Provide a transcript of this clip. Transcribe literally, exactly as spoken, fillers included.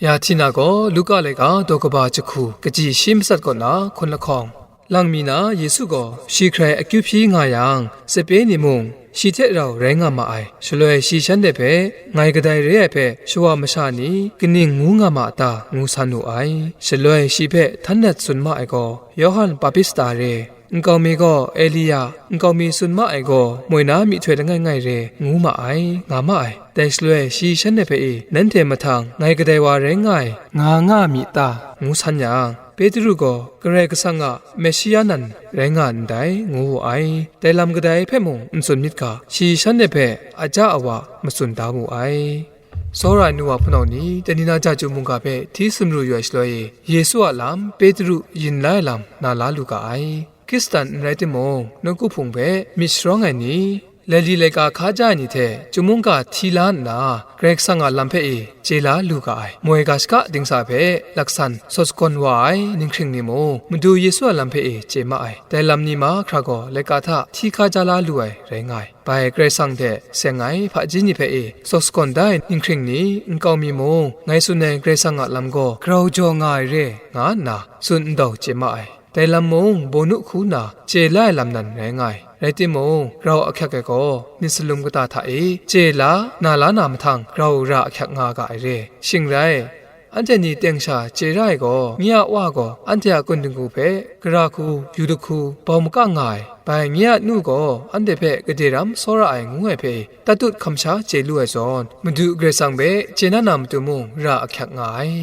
Ya Htina gaw Luka laika daw kaba jahku kaji shi matsat kaw na hkun lahkawng, lang mi na Yesu gaw shi hkrai akyu hpyi nga yang, sape ni mung shi hte rau rai nga ma ai. Shaloi shi shanhte hpe, ngai kadai re ai hpe shawa masha ni kaning ngu nga ma ta, ngu san wu ai. Shaloi shi hpe htan nat tsun ma ai gaw, Yawhan Papista re, nkau mi gaw Elia, nkau mi tsun ma ai gaw moi na myihtoi langai ngai re, ngu ma ai, nga ma ai. Dai shaloi shi shanhte hpe e, nanhte mahtang ngai kadai wa rai nga ai, nga nga mi ta, ngu san yang, Petru gaw Karai Kasang a Meshia nan rai nga ndai, ngu wu ai. Dai lam kadai hpe mung n tsun myit ga, shi shanhte hpe aja awa matsun da mu ai. Tsawra ai nu wa hpunau ni, Tanina Jaju mungga hpe hti sumru yu ai shaloi e, Yesu a lam Petru yin la ai lam na la lu ga ai. Hkristan n rai timung, nawku hpung hpe myit sharawng ai ni, laili laika hkaja ai ni hte chyum mungga hti la nna, Karai Kasang a lam hpe e chye la lu ga ai. Moi ga shaka dingsa hpe laksan sawt sagawn wa ai ninghkring ni mung, Madu Yesu a lam hpe e chye ma ai. Dai lam ni mahkra gaw laika hta hti hkaja la lu ai rai nga ai. Bai Karai Kasang hte seng ai hpaji ni hpe e sawt sagawn da ai ninghkring ni, nkau mi mung, ngai tsun ai Karai Kasang a lam gaw grau jaw nga ai re, nga nna tsun ndau chye ma ai. Dai lam mung, bawnu hku nna chye la ai lam nan rai nga ai. Rai timung, grau ahkyak ai gaw, myit salum kata hta e chye la, na la na mahtang, grau ra ahkyak nga ga ai re. Shing rai, anhte ni teng sha chye ra ai gaw, nye a wa gaw anhte a kun dinggu hpe gara hku, yu dahku, bau maka nga ai. Bai nye a nu gaw anhte hpe gade ram tsawra ai ngu ai hpe, tatut hkam sha chye lu ai zawn, Madu Karai Kasang hpe chye na na matu mung ra ahkyak nga ai.